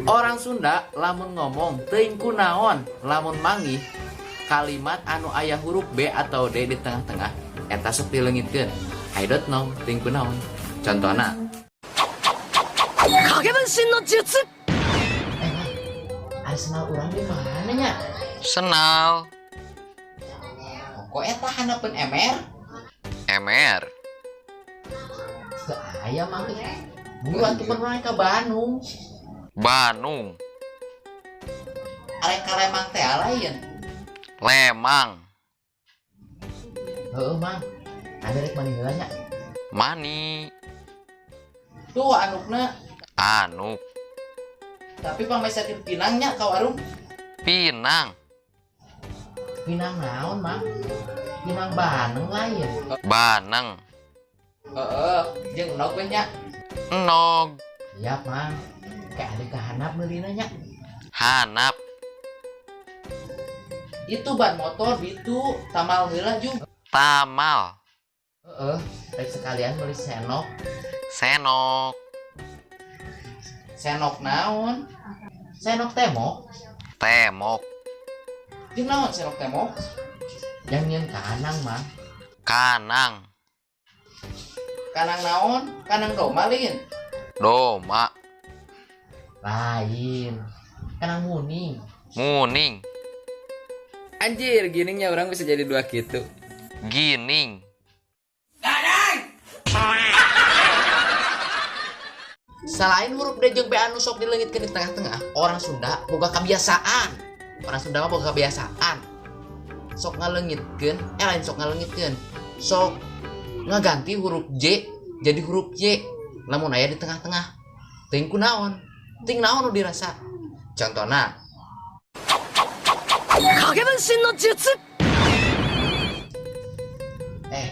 Orang Sunda lamun ngomong teuing kunaon lamun manggih kalimat anu aya huruf B atau D di tengah-tengah, eta sok dileungitkeun. I don't know, teuing kunaon. Contohna, 影分身の術。 Eh, Mang, Arsenal urang di mana nya? Senal. Kok eta handapeun MR? MR. Teu aya, Mang, ih. Buru atuh, pan urang ka Bandung. Bandung. Arek ka Lemang teh lain? Lemang. Heeh, Mang. Ada rek mani heula nya. Mani. Tuh andukna. Anduk. Tapi pangmeserkeun pinang nya ka warung. Pinang. Pinang naon, Mang? Pinang Bandung lain? Baneng. Heeh, jeung endog we nya. Endog. Siap, Mang. Kayak ada ka handap meulina nya. Handap. Itu ban motor itu tamal heula juga. Tamal. Heeh, rek sekalian beli senok. Senok. Senok naon? Senok temok. Temok. Jeung naon senok temok? Yang nyieun kanang, Mang. Kanang. Kanang naon? Kanang doma lain? Doma. Lain. Kanang muning. Muning. Anjir, giningnya orang bisa jadi dua gitu. Gining. Selain huruf D jeung B anu sok dileungitkeun di tengah-tengah, orang Sunda boga kebiasaan. Orang Sunda mah boga kebiasaan. Sok ngaleungitkeun, eh lain sok ngaleungitkeun. Sok ngaganti huruf J jadi huruf Y lamun aya di tengah-tengah. Teuing kunaon? Teuing naon nu dirasa. Contohna, 影分身の術。 Eh,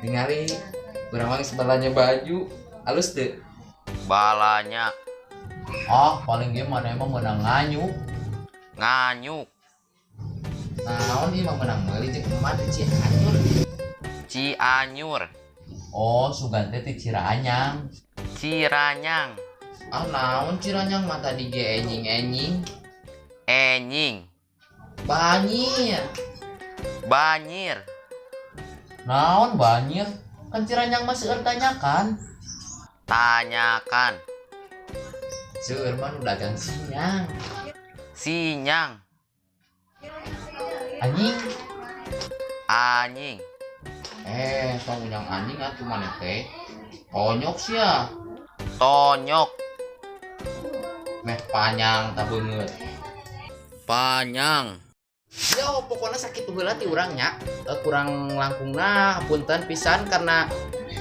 ningali urang mah geus balanja baju, alus teu? Balanya. Ah, paling ge mana emang meunang nganyuk. Nganyuk. Naon ieu mah meunang meuli jeung emak di Cianjur. Cianjur. Oh, sugan teh ti Ciranyang. Ciranyang. Ah, naon Ciranyang mah tadi ge enying-enying. Enying. Banyir. Banyir. Naon banyir? Kan Ciranyang mah seueur tanyakan. Tanyakan. Seueur mah nu dagang sinyang. Sinyang. Anjing. Anjing. Eh, tong unyang anjing atuh maneh teh. Tonyok sia. Tonyok. Meh panjang tah beungeut. Panjang. Yo, pokoknya sakitu heula ti urang nya. Eh, kurang langkungna punten pisan karena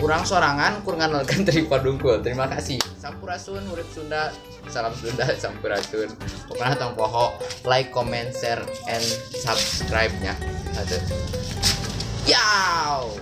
kurang sorangan kurang ngandalkeun tripod dungkul. Terima kasih. Sampurasun, urip Sunda. Salam Sunda, sampurasun. Pokoknya tong poho like, comment, share, and subscribe nya. Satu. Yow.